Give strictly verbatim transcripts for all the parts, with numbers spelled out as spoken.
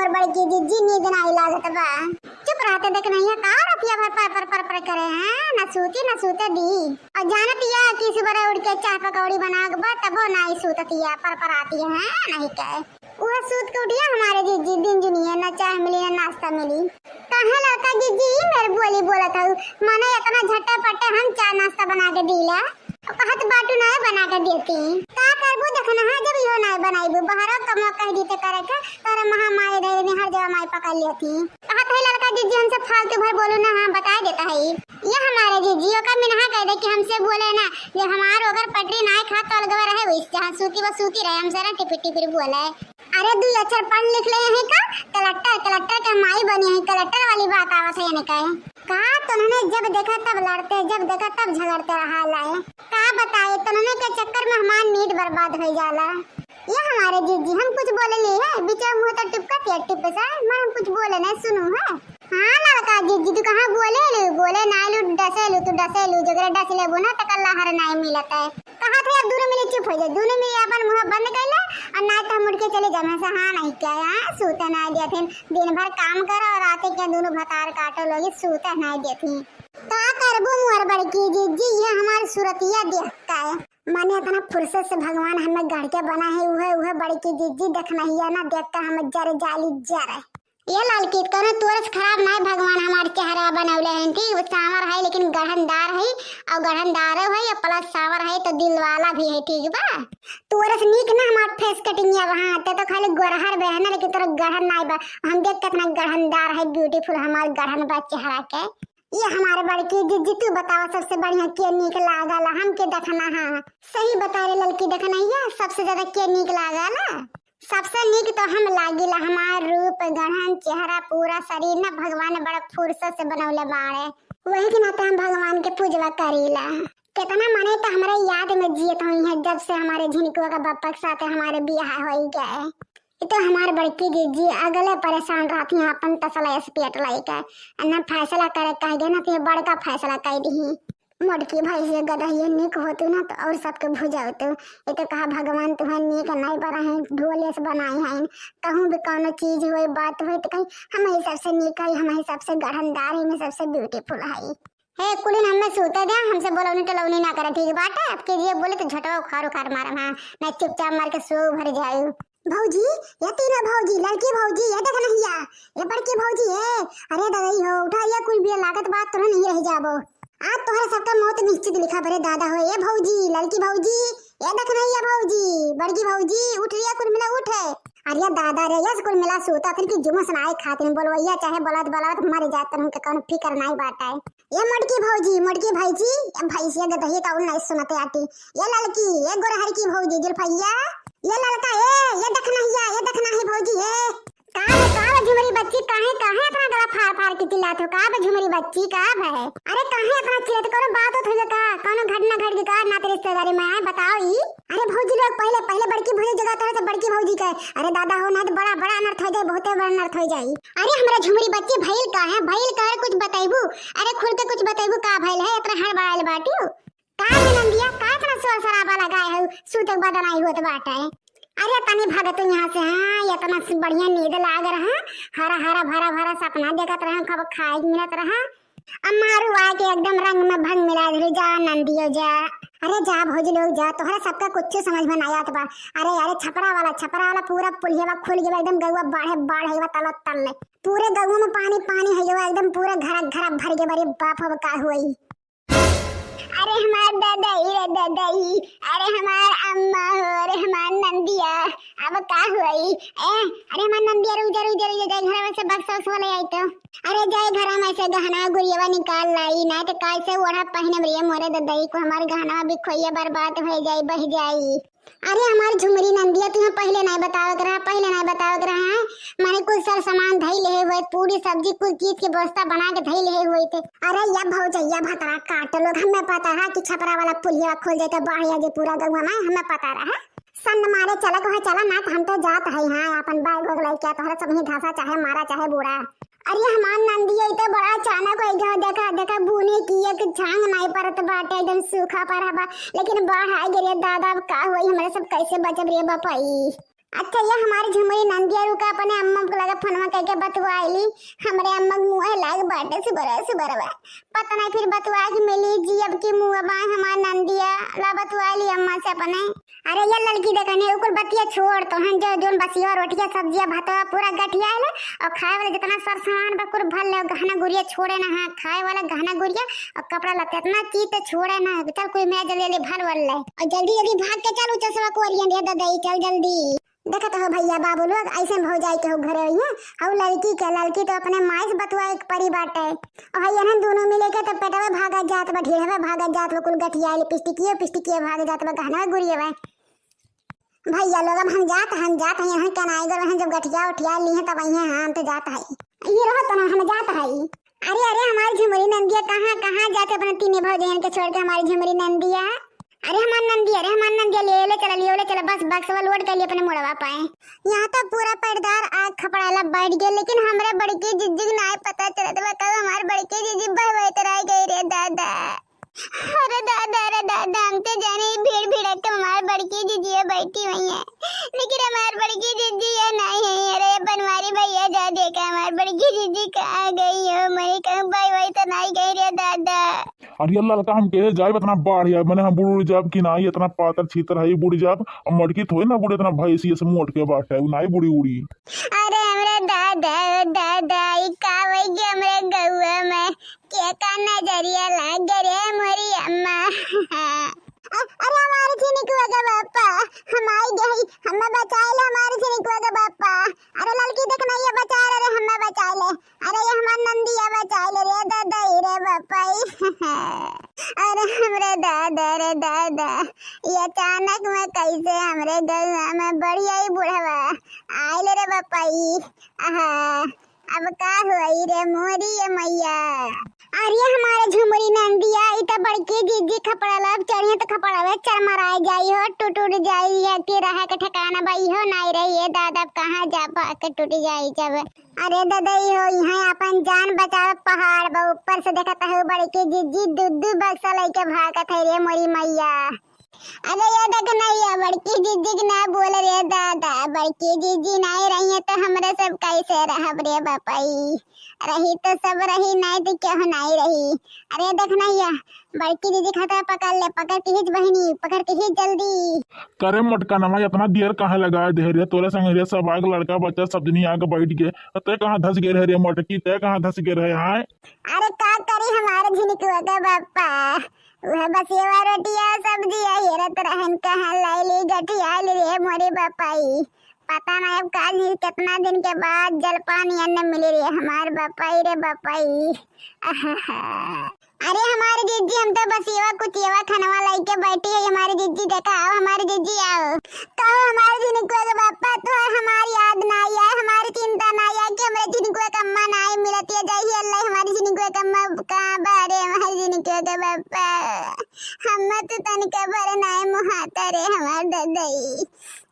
और बड़की जिज्जी नींद नाई लागत बा। चुप रहते देख नहीं है, का रतिया भर पर पर पर पर करे हैं, न सूती न सूते दी। और जानत या कि सुबह उठ के चाह पकौड़ी बना के बा, तबो नाई सूततिया, पर पर आती है, नहीं कहे। वह सूत के उठिया हमारे जिज्जी, दिन जुनिया, न चाह मिली न नाश्ता मिली। काहे लड़का जिज्जी ई मेर बोली बोलत हऊ, माने इतना झट्टे पट्टे हम चाह नाश्ता बना के दीला। कहत बाटू नाय बना के देती। का करबू देखना है, जब इहो नाय बनाईबू, बहरो कमवा कह दीते करे के, तोरे महा माई रहे ने हर जगह माई पकड़ लेती। कहत है लड़का जिज्जी हमसे फालतू भर बोलू ना, हाँ बताए देता है। ये हमारे जिज्जी ओका मिनहा कह दे कि हमसे बोले ना, ये हमार ओकर पटरी नाय खा तो अलगवा रहे, वैसे जहाँ सूती वो सूती रहे, हमसे ना टिपिर टिपिर बोले। अरे दुई अक्षर पढ़ लिख ले हैं का? कलेक्टर, कलेक्टर के माई बनी है, कलेक्टर वाली बात आवत है इनके। का तोहने जब देखा तब लड़ते, जब देखा तब झगड़ते रहा लाए। का बताए, तोहने के चक्कर में हमार नींद बर्बाद हो जाला। ये हमारे जिज्जी, हम कुछ बोले ली है, बीच में मुँह तो टिपका टिप टिप सा, मैं हम कुछ बोले नहीं सुनू है। हाँ लड़का जिज्जी, तू कहाँ बोले लू, बोले ना लू, डसे लू, तू डसे लू, जगरे डस लेबू ना, तकर लहर नाई मिलत है। कहा थे अब दोनों मिली चुप हो जाए, दोनों मिली अपन मुँह बंद कर ले और ना तो हम उठ के चले जाए। मैं से हाँ नहीं क्या, हाँ सूते ना दिया थे, दिन भर काम करो और रात के दोनों भतार काटो लोग, सूते ना दिया थे। का करबू मोर बड़की जिज्जी, ये हमार सूरतिया देखता है। माने इतना फुर्सत से भगवान हमें गढ़ के बना है, उहे, उहे बड़की जिज्जी देखनहिया ना देखता हमें जर जाली जर है। ये लड़की, कौनो तोरे से खराब ना है, भगवान हमार चेहरा बनौले हैं, ठीक? वो सांवर है लेकिन गढ़नदार है, और गढ़नदार है और plus सांवर है तो दिल वाला भी है, ठीक बा? तोरे से नीक ना हमार face cutting या वहाँ, ते तो खाली गोरहर बे है ना, लेकिन तोरा गढ़न ना बा। हम देख कितना गढ़नदार है, beautiful हमार गढ़न बा चेहरा के। ये हमारे बड़की जिज्जी, तू बतावा सबसे बढ़िया के नीक लागल, हम के देखना है? सही बता रे लड़की देखनहिया, सबसे ज्यादा के नीक लागल? सबसे नीक तो हम लागिला, हमार रूप, गढ़न, चेहरा, पूरा शरीर न भगवान बड़ा फुर्सत से बनौले बाड़े। वही के नाते हम भगवान के पूजवा करीला। कितना मने तो हमरे याद में जियत हुई है, जब से हमारे झिनकुआ का बप्पा के साथ हमारे बियाह होई गए। ये तो हमार बड़की जिज्जी अगले परेशान रहती हैं अपन तसला एस पेट लेके। ना फैसला करे कह गए ना तो ये बड़का फैसला कर दी। मोटकी भैंसिया गदहिया नीक होतू ना तो और सबके भुजावतू। ये तो कहा भगवान तुम्हें नीक नहीं बना है, ढोले से बनाई है। कहूँ भी कौनो चीज होई, बात होई तो कहीं हम ही सबसे नीक है, हम ही सबसे गढ़नदार है, हम ही सबसे beautiful है। हे कुलिन हमें सूते दे, हमसे बोलौनी टलौनी ना करे, ठीक बात है? आपके लिए बोले तो झटवा उखाड़ उखाड़ मारम, हाँ, मैं चुपचाप मार के सो भर जायू। भौजी, ये तीनों भौजी, लड़की भौजी, ये देखनहिया, ये बड़की भौजी, ए, अरे ददई हो, उठा, ये कुल बिया लागत बात तो नहीं रह जाबो। आज तोहरा सबका मौत निश्चित लिखा बरे दादा हो, ए भौजी, लड़की भौजी, ए देखनहिया भौजी, बड़की भौजी, उठ रे, कुल मिला उठ। अरे दादा रे, ये कुल मिला सूता, फिर की जुमस ना आए खातिर बोलवैया, चाहे बोलत बोलत मर जात, तुमके कौनो फिकर नहीं बाटे। ये मोटकी भौजी, मोटकी भौजी, ये भैंसिया गदही का उन नहीं सुनते आती। ये लड़की, ये गोरहर की भौजी, जुल्फैया, ये लड़का, ए, ये देखनहिया, ये देखना है भौजी, ए। का बे, का बे झुमरी बच्ची, काहे, काहे इतना गला फाड़ फाड़ के चिल्लात हो? का बे झुमरी बच्ची, का बे? अरे काहे इतना चिल्लात, कौनो बात होत होई का? कौनो घटना घट गई का नाते रिश्तेदारी में आए, बताओ ई। अरे भौजी लोग, पहले, पहले बड़की भौजी जगह तरह से बड़की भौजी के। अरे दादा हो, ना तो बड़ा, बड़ा अनर्थ हो जाए, बहुते बड़ा अनर्थ हो जाए। अरे हमरा झुमरी बच्ची, भइल का है, भइल का है, कुछ बतैबू? अरे खुल के कुछ बतैबू, का भइल है, इतना हड़बड़ाइल बाटू? का रे नंदिया, का इतना शोर शराबा लगाए हो? सूते के बाद नहीं होत बाटे। अरे तनी भाग तू यहाँ से, हाँ, इतना स-, बढ़िया नींद लाग रहा, हरा हरा भरा भरा सपना देखत रहा, खूब खाए मिलत रहा। अब मारू आके एकदम रंग में भंग मिला दे, जा नंदियो जा। अरे जा भौजी लोग जा, तोहरा सबका कुछ समझ में नहीं आत बा। अरे अरे छपरा वाला, छपरा वाला पूरा पुलिया बा खुल गया, एकदम गौवा बाढ़े बाढ़ है, तलो तल ले। पूरे गौवा में पानी पानी है, एकदम पूरे घर घर भर गया। अरे बाप हो, का हुई? अरे हमार ददई रे ददई, अरे हमार अम्मा हो, अरे हमार नंदिया, अब का होई? ए, अरे हमार नंदिया, रुक जा, रुक जा, रुक जा, जाए घर में से बक्सा उक्सा ले आई तो। अरे जाए घर में से गहना गुरियावा निकाल लाई, ना तो काल से ओढ़ा पहने रे मोरे ददई को, हमार गहना भी खोइया बर्बाद हो जाई, बह जाई। अरे हमार झुमरी नंदिया, तुम्हें पहले नहीं बतावे के रहा, पहले नहीं बतावे के रहा है। माने कुल सर सामान धई ले हुए, पूरी सब्जी कुल चीज के व्यवस्था बना के धई ले हुए थे। अरे या भौजैया भतरा काट लोग, हमें पता रहा कि छपरा वाला पुलिया खोल जाए तो बाढ़ आ जाए पूरा गौवा में, हमें पता रहा। सन्न मारे चला को है चला, ना तो हम तो जात है। हाँ, अपन बैग वैग लेके तोहरा सब ही घासा चाहे मारा चाहे बूढ़ा। अरे हमार नंदिया, ई तो बड़ा अचानक हो गया। देखा, देखा, बूने की एक झांग नाई परत बाटे, एकदम सूखा पड़ा बा, लेकिन बाढ़ आ गई रे दादा, अब का होई, हमरे सब कैसे बचब रे बपई? अच्छा, ये हमारी झुमरी नंदिया, रुका, अपने अम्मा को लगा फोनवा कइके बतुआइली, हमरे अम्मा के मुँह लाग बाटे सुबरवा सुबरवा। पता नहीं फिर बतुआ के मिली जी, अब की मुँह बाय हमार नंदिया, ला बतुआइली अम्मा से अपने। अरे ये ललकी देखा नहीं, ओकुल बतिया छोड़, तो हम जो जोन बसिया रोटिया सब्जिया भातवा पूरा गठियाइले, और खाए वाला जितना सरसामान बा कुल भर ले, गहना गुरिया छोड़े ना है, खाए वाला गहना गुरिया और कपड़ा लत्ते इतना चीज तो छोड़े ना है। चल कोई मैं जल्दी जल्दी भर वर ले, और जल्दी जल्दी भाग के चल उ चसवा कोरियन रे ददई, चल जल्दी। देखत हो भैया बाबू लोग, ऐसे भौजाई के हो घरे हुई है, और लड़की के, लड़की तो अपने माई से बतुआ एक परी बाटे, और हई एनहन दोनों मिले के तो पेटवे भागत जात बा, ढेढ़वे भागत जात बा, कुल गठियाइले, पिस्टिकियो पिस्टिकियो भाग जात बा, गहना गुरिया बा। भैया लोग, अब हम जात, हम जात हई, यहाँ कनाई गल, हम जब गठिया उठिया ली हैं, तब अइहें, हाँ, हम तो जात हई। ये रहो तो ना, हम जात हई। अरे, अरे, हमारी झुमरी नंदिया कहाँ, कहाँ जाते अपने तीने भौजन के छोड़ के हमारी झुमरी नंदिया? अरे, हमार नंदिया, अरे, हमार नंदिया, ले, ले चला, ले, ले चला, बस, बक्सवा लोड कर लिए अपने मुड़वा पाए। यहाँ तो पूरा पैरदार आ खपड़ाला बैठ गए, लेकिन हमरे बड़की जिज्जी के नाय पता चलत बा, कब हमार बड़की जिज्जी बहवे तराई गई रे दादा। अरे दादा, अरे दादा, हम तो जाने ही भीड़ भिड़क के हमार बड़की जिज्जिया बैठी हुई है, लेकिन हमार बड़की जिज्जिया नहीं है। अरे बनवारी भैया, जा देखा हमार बड़की जिज्जी कहाँ गई हो, मरी कहूँ भाई वही तो नहीं गई रे दादा। अरे ललका, हम कहे जाए इतना बाढ़ यार, मैंने हम बूढ़ उड़ जाब कि नहीं, इतना पातर छीतर है बूढ़ जाब, अब मटकी थोड़ी ना बूढ़, इतना भैंसी से मोट के बाटे, उ नहीं बूढ़ी उड़ी। अरे हमरे दादा, ओ दादा, ई का होइ गया हमरे गौआ में? के का नजरिया लाग गया रे मोरी अम्मा? अ-, अरे हमारे झिनिकुआ के बापा, हम आई गई, हमें बचाए ले हमारे झिनिकुआ के बापा। अरे ललकी देख नहीं है, बचा ले रे, हमें बचा ले। अरे ये हमार नंदिया बचा ले रे दादा, ई रे बापा ई। अरे हमरे दादा रे दादा, ये अचानक में कैसे हमरे गौआ में बढ़िया ही बुढ़वा आइल रे बापा ई। आहा, अब का होई रे मोरी ये मैया। अरे हमारे झुमरी नंदिया, ई त बड़की जिज्जी खपड़ाला, अब चढ़िए त खपड़ावे चरमराए जाई हो, टूट उट जाई, ये के रहे के ठिकाना बा, इहो नाई रही। ए दादा, अब कहाँ जा के टूट जाई जब। अरे ददई हो, यहाँ अपन जान बचावे पहाड़ बा, ऊपर से देखत हो बड़की जिज्जी दू दू बक्सा लेके भागत है रे मोरी मैया। अरे ये देख नहीं है, बड़की जिज्जी के ना बोल रे दादा, बड़की जिज्जी नहीं रही है तो हमरे सब कैसे रहब रे बपई? रही तो सब रही, नहीं तो केहू नहीं रही। अरे देख नहीं है, बड़की जिज्जी खाता पकड़ ले, पकड़ के खींच बहिनी, पकड़ के खींच जल्दी। करे मोटका नमा, इतना देर काहे लगा दे रे? तोरे संग रे सब आग, लड़का बच्चा सब जनी आके बैठ गए, ते कहाँ धस गए रहे रे मोटकी, ते कहाँ धस गए रहे? हाय। अरे का करी हमारे झिनकुआ के बापा, वह बसिया रोटिया सब्जिया हेरत रहन, कहाँ लैली गठियाइल रे मोरे बापाई। पता नहीं अब का जी कितना दिन के बाद जलपान अन्न मिले रे हमार बापाई रे बापाई। अरे हमारे जिज्जी, हम तो बसिया कुचिया खनवा लेके बैठी है। हमारे जिज्जी देखा, आओ हमारे जिज्जी आओ। कहो हमारे झिनकुआ के बापा, तो हमारी याद ना आया, हमारी चिंता ना आया कि हमारे झिनकुआ के अम्मा ना आई मिलती है। जय ही अल्लाह, हमारी झिनकुआ के अम्मा कहाँ बारे? हमारे झिनकुआ के बापा, हम तो तनिका भर नाय मुहाता रे हमार ददई।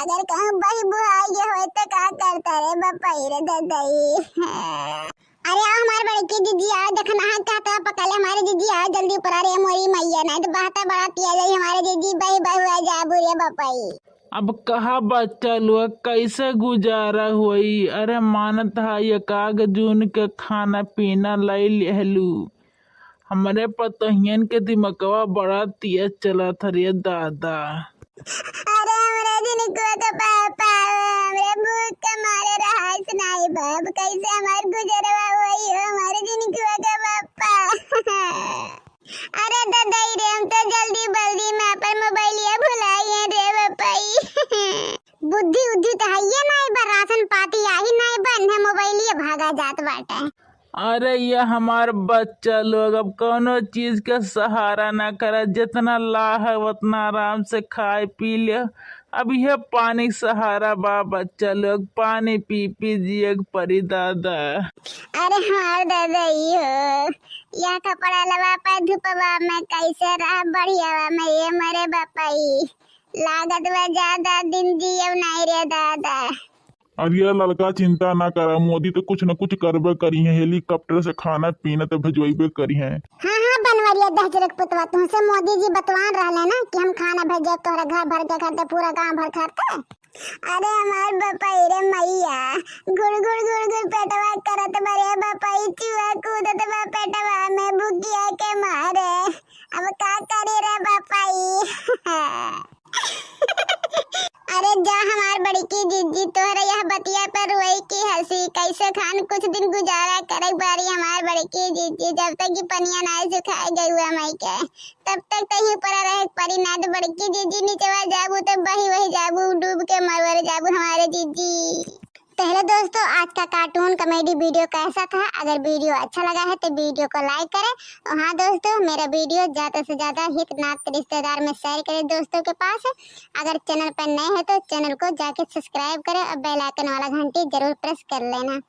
अगर कहूँ बही बुहाई गए होए तो का करता रे बपई रे ददई? अरे आओ हमारे बड़की जिज्जी आओ, देखना है क्या तो पकड़ ले हमारे जिज्जी आओ जल्दी ऊपर आ रे मोरी मैया, नहीं तो बहता बड़ा पिया जाई हमारे जिज्जी, बही बहुआ जा बुरे बपई। अब कहा बच्चा लोग कैसे गुजारा होई? अरे मानत है एक आग जून के खाना पीना लई लेहलू। हमरे पतोहियन के दिमगवा बड़ा तेज चलत ह रे दादा। अरे हमरे झिनकुआ के पापा, हमरे भूख के मारे रहाइस नाई बाप, कैसे हमार गुजरवा होई हो हमारे झिनकुआ के पापा। अरे ददई रे, हम तो जल्दी बल्दी में अपन मोबाइलिया भुलाई है रे बपई। बुद्धि उद्धि तो हइये नाई बा, राशन पाती आही नाई बा, इन्हें मोबाइलिया भागा जात बाटे। अरे ये हमार बच्चा लोग, अब कौनो चीज के सहारा ना करा, जितना ला है उतना आराम से खाए पी ले। अब यह पानी के सहारा बा बच्चा लोग, पानी पी पी जिए के परी दादा। अरे हमार दादा ई हो, यह कपड़ा लवा पे धुपवा में कैसे रह बढ़ियावा में ये मरे बपई। लागत बा ज्यादा दिन जियब नाई रे दादा। अरे ललका चिंता ना करा, मोदी तो कुछ न कुछ करबे करी है, हेलीकॉप्टर से खाना पीना तो भेजवाइबे करी है। हाँ हाँ बनवरिया दहजरक पुतवा, तुमसे मोदी जी बतवान रहले ना कि हम खाना भेजे तोहरा घर भर के खाते, पूरा गांव भर खाते। अरे हमार बपई रे मैया, गुड़ गुड़ गुड़ तो बड़े बपाई चुआ कूदत बा पेटवा में भुकिया के मारे। अब का करी रे बपाई? अरे जा हमार बड़की जीजी, तोहरे यह बतिया पर रोई की हंसी, कैसे खान कुछ दिन गुजारा करे बारी हमार बड़की जीजी, जब तक कि पनिया ना सुखाए गउआ माई के, तब तक तही ऊपर रहे के परी, ना तो बड़की जीजी नीचवा जाबू तो बही वही जाबू, डूब के मरवर जाबू हमारे जीजी। तो हेलो दोस्तों, आज का कार्टून कॉमेडी वीडियो कैसा था? अगर वीडियो अच्छा लगा है तो वीडियो को लाइक करें। और हाँ दोस्तों, मेरा वीडियो ज़्यादा से ज़्यादा हित नात रिश्तेदार में शेयर करें दोस्तों के पास। अगर चैनल पर नए हैं तो चैनल को जाके सब्सक्राइब करें और बेल आइकन वाला घंटी जरूर प्रेस कर लेना।